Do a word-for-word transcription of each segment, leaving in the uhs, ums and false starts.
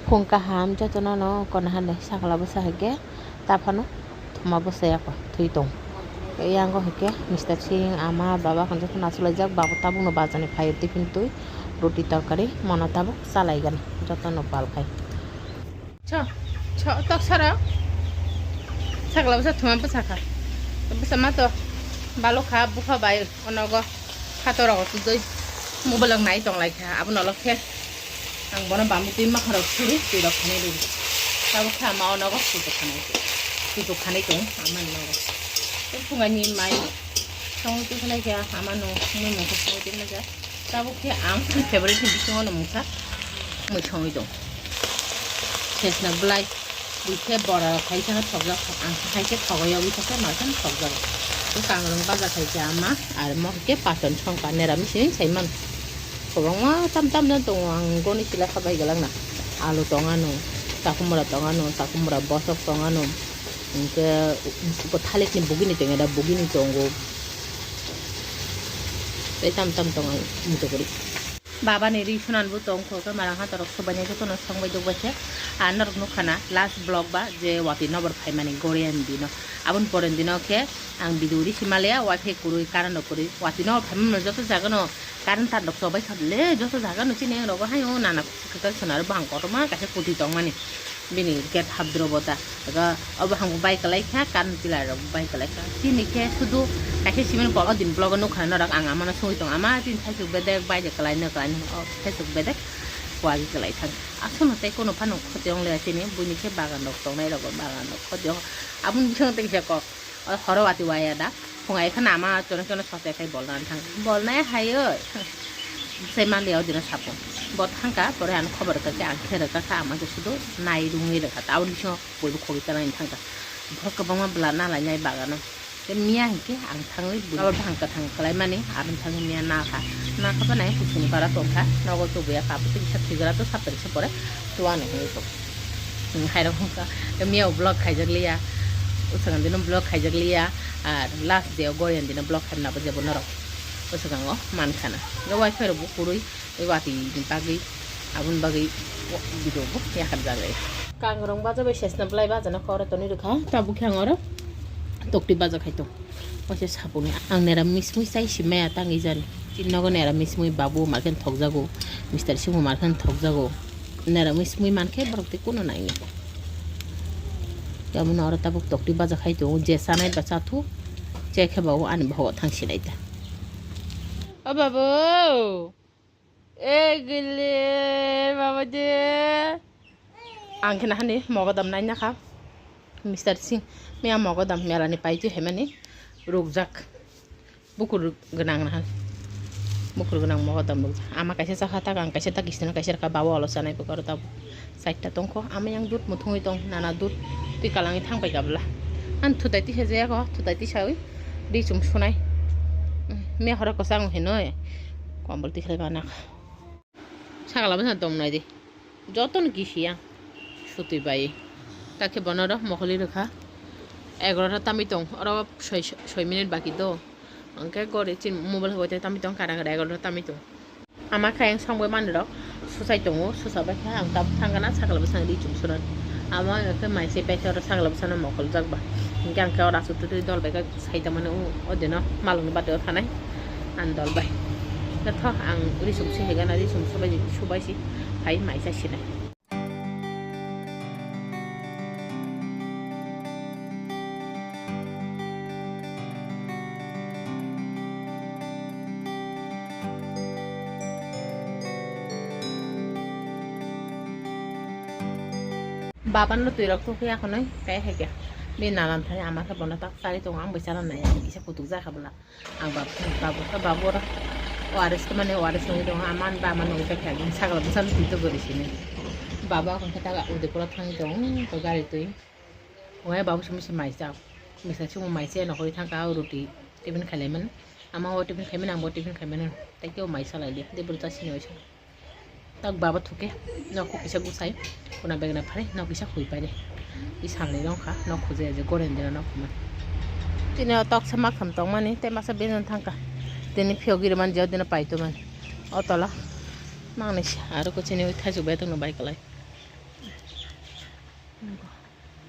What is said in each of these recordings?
Phung kaham jotono no kono hande sakla bwsa hai khe taphano thuma bwsa ya kho thwi tong. Yango hai khe Mister Singh ama baba khan jotono achuk laijak, baba tabuk no bazar ni phaio tiffin twi roti torkari mono tabuk chalai gana jotono pal khai. Cho, cho, tok sara. Sakla bwsa thuma bwsa kha. Bwsa ma to balo kha bupha bai onogo. Khato rok twi mobile rok nai tong lai kha. Abo nolok khe ang bono bamwi twi makha rok suri twi rok khanai rw. Tabuk khe ama onogo twi rok khanai. Twi rok khanai tong ama nogo. Tei phungai ni mai song twi khanai kha ama no mui mung khe song twi khanai kha. Tabuk khe ang ani favorite ni bisingo no mungsa mui songwi tong. Sesna bwlai, bui khe bora rok kaisa khe thokjak, ang khe kaisa thogo yogwi khe markhe thokjak. Tei kangrwng baja kaisa ama, ar mo khe paton songkha, nera mising sai man. Kwbangma tam tam no tongo, ang goni sila kha bai gwlak na. Alu tong ano, chakumra tong ano, chakumra bosok tong ano. Hwnkhe thalikni bugini tong, era bugini tongo. Tei tam tam tong ang muchukuri. Baba ni ri sunan bo tong kho, khe marang ha torok subaini jotono song bai dok bai khe. Ar norok nukha na last vlog ba je watwi nobor phaimani Goreyan dino. Aboni pore dino khe ang video ri sima leya, wifi kwrwi, current rok kwrwi. Watwi nobor phaimani joto jaga no current tar rok chobai kha le, joto jaga no chini rogo hayo nana kwtal swnaro bang kotorma kaisa kwtwi tongmani. Bini gate habdro bo ta. Aga obo hangbo bai kwlai kha, current pillar rok bai kwlai kha. Chini khe sudu kaisa cement kok o din vlog o nukha norok, ang amano songwi tong ama chini thaichuk bedek bai je kwlai no kwlai no o thaichuk bedek kwlai kwlai thang. Aswkno tei kono phano khoti ong le chini buini khe bagan rok tongnai rok bagan rok khoti ong. Aboni bising tei kisa kok. O horo watwi waya da. Phungai khe nama chwrwng chwrwng sote khai bolna thang. Bolnai hai oi. Sai manliya o dino sapo. Bo thangka, pore ano khobor rwkha khe ang khe rwkha kha, ama khe sudu nai rungwi rwkha. Taboni bisingo boibo khogwi tanai thangka. Bo kwbangma bwla nalainai bagano. Tei miya hinkhe ang thangwi bwla bwthang kwthang kwlaimani, aboni thangwi miya nakha. Nakha phano ang kusuni bara tongkha. Nogo tubuya kha, abotwi kisa thwigra to saptani se pore tuano hinwi tong. Hairok wngkha, miya o vlog khaijak liya, usakang dino vlog khaijak liya, ar last day o Goreyan dino vlog khaimani abo jebo norok usakang o mankha na. Ga wifi rok bo kwrwi, tei watwi ni bagwi, aboni bagwi video bo yakarjak lai. Kangrong baja bai sesna bwlai baja no khe oro tonwi rwkha, tabuk khe ang oro tokti baja khai tong. Waisa sapungni ang nera mismui chai si maya tangwi jani. Chini nogo nera mismui babu markhe thokjago, Mister Singh bo markhe thokjago. Nera mismui mankhe borok tei kuno nangya. Yamono oro tabuk tokti baja khai tongo, je chanai ba chathuk, che khe ba o ani bohogo thang sinai ta. O babu! E gile, baba de. Ang khe nahani mogodam naina kha. Mister Singh, miya mogodam melani paiti haimani rukjak. Bukur gwnang nahan. Bukur gwnang mogodam rukjak. Ama kaisa chakha tak, ang kaisa tak, kisino kaisa rwkha, bawa olo chanai bwkaro tabuk. Chaita tongkho, ama yang dud muthungwi tong, nana dud twi kalangwi thangbai kabla. Ang thutai tisa jaya kho, thutai tisawi ri chum sunai. Miya horo kwchang hinoi kombol tikhlai mana kha. Sakala bwsa tong nai di. Jotono kisi yang sutwi bai. Kakhe bono ro mokholi rwkha. Egarota tamwi tong, oro soi, soi minute baki do. Hwnkhe gori chin mobile hwnkhe tamwi tong, kada kada egarota tamwi tong. Ama khe ayang songbai manwi rok susai tongo, susa bai khe ang tabuk thang gana sakla bwsang ri chum suran. Ama khe mai se paikhe oro sakla bwsano mokol jak ba. Hwnkhe ang khe oro aswk twi twi dol bai khe sai tongmani o dino malungni bati o thanai ang dol bai. Khe tho ang ri chum se hai gana ri chum subai subai si phai mai cha sinai. Baban no twi rok thok ya khonoi kai hai khe bini nanan thani ama khe bono tak chari tongo, ang bai chana nai ang kisa kutuk ja kha bwla. Ang babu, babu, babu oro O R S khe mane O R S nungwi tongo, ama ni ba ama nungwi tongkha, bini sakla bwsa no twi togori sini. Babu ako khe ta Udaipur o thangwi tongo, to gari twi. Oya babu simi se mai chao, misa chimo mai se nokhorwi thangkha, o roti tiffin khailai mani. Ama o tiffin khaimani, ang bo tiffin khaimani, tei khe o mai salai liya, de bwrwi ta sini oisa. Tak baba thuke nok kisa gusai kuna begna phari nok kisa hui paide. I salni rong kha nok khuje je goren dina nok man. Tini o toksa makham tongmani tei masa bejon thangkha. Tini phiyok iri man jeo dino paito man. O tola Mangnai se aro ko chini thaichuk bai tongno bai kwlai.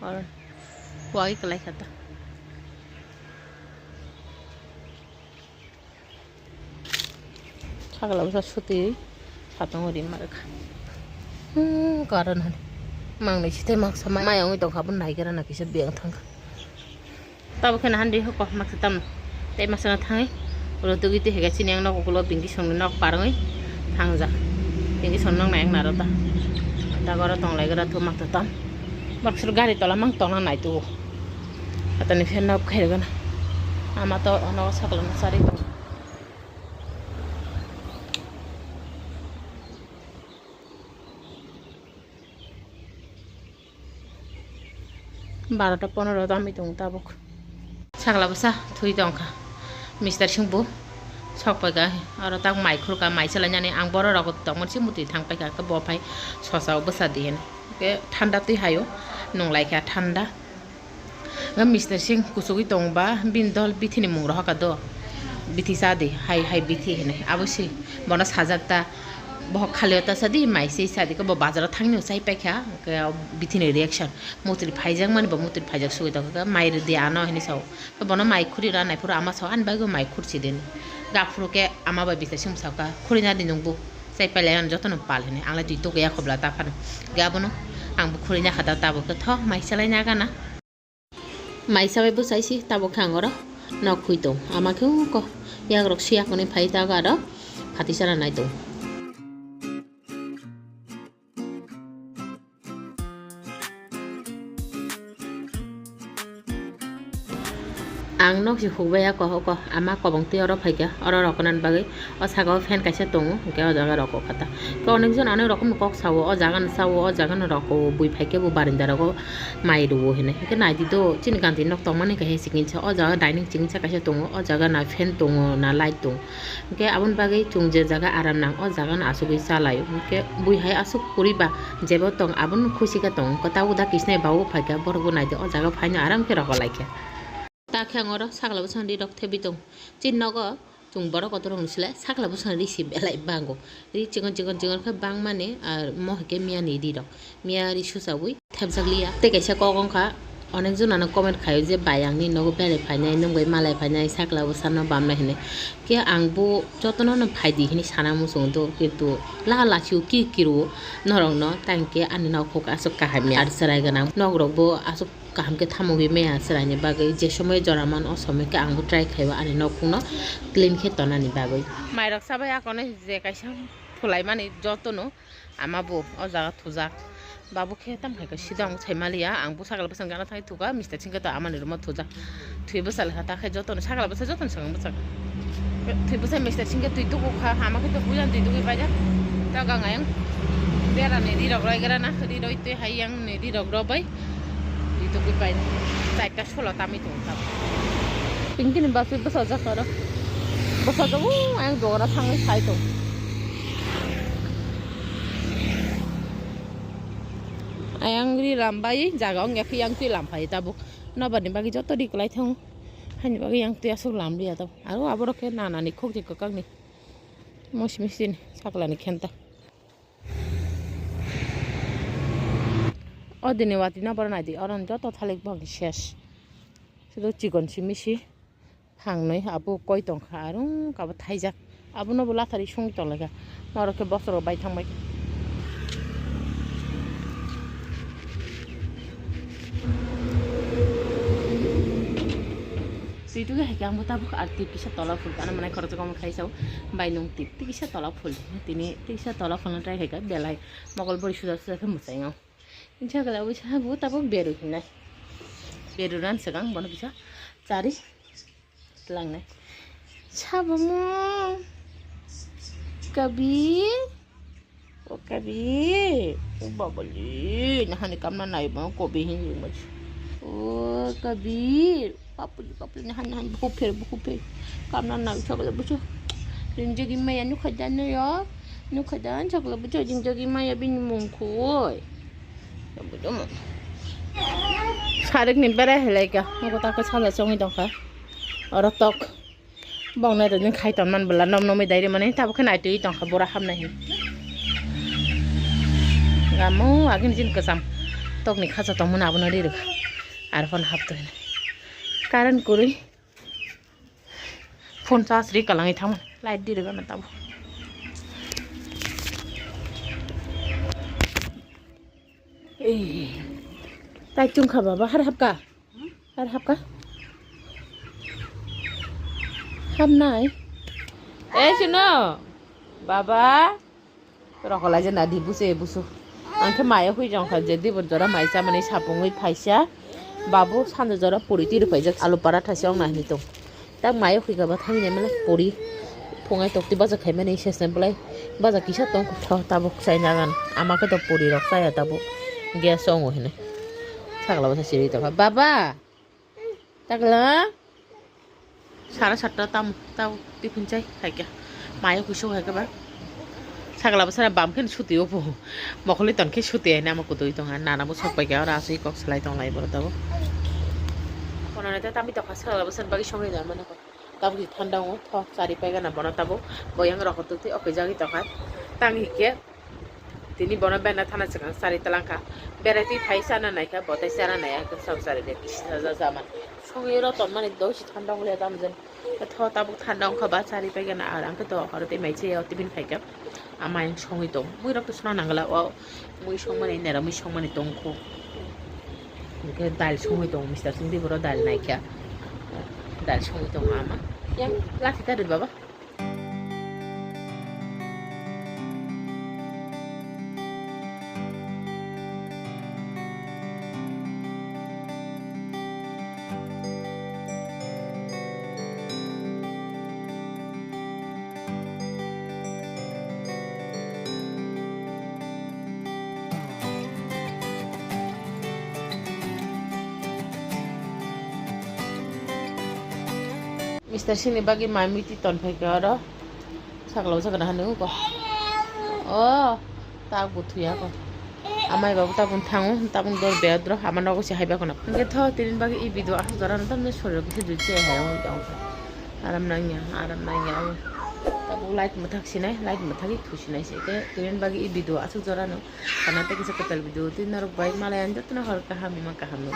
Oro wai kwlai kha ta. Sakla bwsa suti satong ri ma rwkha. Hmm, karon hani. Mangnai site maksa mai, mai wngwi tongkha, bo naigra na kisa biyang thangkha. Tabo kheno handi hoko maksa tamno. Tei masana thangwi. Oro tugwi twi hega chini ang nok ukulo bingki songni nok parngwi thangjak. Bingki song nok nai ang naro ta. Dago oro tonglai gra thu maksa tam. Boksor gari tola mang tongna nai tugo. Atani phen nok khairogana. Ama to ono sakla no sari tong. Barota ponero tamo tongo tabuk. Sakla bwsa thwi tongkha. Mister Singh bo sok paikha. Oro tak mai khurkha, mai chalainani. Ang borok rok tongmani se mutwi thang paikha. Khe bo phai sosa o bwsa di hino. Khe thanda twi haio. Nung laikha thanda. Khe Mister Singh kuchugwi tongba bini dol bithini mung rohorkha do. Bithi cha di, hai, hai bithi hinwi. Abo se bono sajak ta. Bohok khali o ta sadi, mai se sadi, khe bo bazar o thangni o chai paikha, khe bithini reaction, mutri phaijak mani bo mutri phaijak sugwi tongkha, khe mai rwdi ano hinwi sao, khe bono mai khuri rw nai phuru ama sao, ani bagwi mai khursi din, gaphuru khe ama bai bisa sung sao kha, khuri na di nwng bo, chai pailai ano jotono pal hinwi, ang lai twi tugwi ya khobla ta phano, khe abono ang bo khuri na kha ta tabuk khe tho mai chalai na gana. Mai sabai bwsai si tabuk khe ang oro nok khui tong. Ama khe uko yagrok siya hwnwi phai ta aro phatwi chana nai tong. Ang nok si hukbai ya ko, ko ama kobong twi oro phaikha, oro rok nani bagwi. O saka o fan kaisa tongo, hwnkhe o jaga roko kha ta. Khe onek jon onek rokom ni kok sao, o jaga ni sao, o jaga ni roko bui phai khe bo barinda rogo mai rwo hinwi. Hwnkhe nai di do, chini ganti nok tongmani kaisa chikon sa, o jaga dining chikon sa kaisa tongo, o jaga na fan tongo, na light tongo. Hwnkhe aboni bagwi chwng je jaga aram nang, o jaga no achugwi cha lai o. Hwnkhe bui hai aswk kwrwi ba jebo tong, abono khusi khe tongo. Kwtal uda kisnai ba o phai kha, borok bo nai di, o jaga o phai no aram khe roko lai kha. Ta khe ang oro sakla bwskango ri rok thebwi tong. Chini nogo chwng borok kotor rok ni sle sakla bwskango ri se belai bango. Ri chikon chikon chikon khe bangmani, ar mo hai khe miya ni ri rok. Miya ri suchawi thepjak liya. Tei kaisa kok wng kha, onek jona no comment khai o je bai ang ni nogo berai phainai, nwng bai malai phainai, sakla bwsa no bam nai hinwi. Khe ang bo jotono no phai di hinwi sana muchungo do, kintu la lachi o kiri kiri o norok no, tang khe ani nok huk aswk kaham ya. Ar chwrai gwnang nok rok bo aswk kaham khe thamogwi maya chwraini bagwi, je somoi jora man o somoi khe ang bo try khai o ani nok phungno clean khe tonani bagwi. Mairok chabai akonwi je kaisa phulaimani jotono ama bo o jaga thujak. Babu khe tam hai khe sidang sai maliya, ang bo sakla bwsang gana thangwi thuka, mister singkhe to amani room o thujak. Thwi bwsa lekha ta khe jotono sakla bwsa jotono sakang bwsa. Thwi bwsa mister singkhe twi tuku kha, ama khe to buyan twi tukwi paijak. Ta gang ayang berani ri rok roi gra na, ri roi twi hai yang ni ri rok roi bai. Itu kui pai. Chaita solo tami tong tam. Pingkini basui bwsajak aro. Bwsajak o ayang dogana thangwi sai tong. Ayang ri lambai jaga ong yakhe yang twi lampai tabuk. Nobani bagwi joto ri kwlai thango. Haini bagwi yang twi aswk lam liya tabuk. Aro aborok khe nanani khokti kwkakni. Mosi misini saklani khenta. O dini watwi no borok nai di, oro joto thalik bokni ses. Sudo chikon simi si phangnwi abo koi tongkha, arung kabo thaijak. Abono bo lathari songwi tonglaikha. Norok khe bosoro bai thangbai. Twi tugwi hai khe ang bo tabuk ar twi kisa tola phul kana manai khoroksa omo khai sao. Bai nwng twi twi kisa tola phul. Tini twi kisa tola phulna try khai kha belai. Mokol bori suja suja khe mwchai o. Jagala bo sa bo tabuk beru hinai. Beru ran swkang bono kisa chari tlangnai. Sabo mo kabi o kabi o babali nahani kamna nai ba kobi hin jingma o kabi. Papuli, papuli, nahan, nahan, buku pher, buku pher. Kamna nang chakla bucho. Jingjagi maya nukha dan no ya. Nukha dan chakla bucho jingjagi maya bini mungkhoi. Bucho mo. Sarik ni berai helai ka. Nokota ka sala chongwi tongkha. Oro tok. Bong nai rwdi khai ton man bwla nom nomwi dai rwmani tabuk khe nai twi tongkha bura hamnai hin. Amo agin jin kwcham tokni khacha tongmani abono rirwkha. Ar phone hapto hwnwi. Current kwrwi. Phone charge ri kwlangwi thangmani. Light rirwkha na tamo. Ei. Tai chungkha baba har hapka. Ar hapka? Hapnai. Eh, suno. Baba. Rokolaijak nadi busu, busu. Angkhe maya hui jongkha je dibor jora mai chamani sapungwi phaisa. Babu sanja jora puri tiri phaijak alu paratha se ongna hinwi tong. Tak maya hui kha ba thangwi naimani puri. Phungai tokti baja khaimani sesem belai. Baja kisa tong tho tabuk chainagan. Ama khe to puri rok chaya tabuk. Gas ongo hinwi. Sakla bwsa siri tongkha. Baba. Takla. Sara satta tam tau tiffin chai khaikya. Maya kuisu khaikya ba. Sakla bwsara bam khen suti opo. Mokoli ton khe suti ai nama kutui tonga. Nana bo sok paikya ora asui kok salai tong lai boro tabo. Kono nete tami tokha sakla bwsara bagi songri da mane ko. Tabo ki thanda ngo tho chari paikya na bono tabo. Boyang rok tukti oke jagi tokha. Tang hikhe. Tini bono bena thana swkang chari talangkha. Berai twi phai chana naikha, bo tai chana naiya, khe sam chari de kisa ja jaman. Songwi ro tonmani doi si thanda wngya tamjani. Tho tabuk thanda wngkha ba chari paikha na, ar ang khe to oro tei mai chaya o tiffin khaikha. Ama yang songwi tong. Mui rok to sona nangla o mui songmani nera mui songmani tongkho. Hwnkhe dal songwi tong, Mister Singh tei boro dal naikha. Dal songwi tong ama. Yang lathi ta ri baba. Mister Singh ni bagwi mai mui twi ton phaikha oro. Sakla o sakna hanu ko. O, tak bo thuya ko. Amai babu tabun thango, tabun dor beya dro, ama nogo se haiba kono. Hingke tho, tinin bagwi i video asuk jora no tamni soriro kisa jui se hai o. Aram nangya, aram nangya o. Tabuk light mwthak sinai, light mwthagwi thusinai se. Ke tinin bagwi i video asuk jora no. Kana tei kisa kwtal video twi norok bai malai ang jotono hor kaham ima kaham no.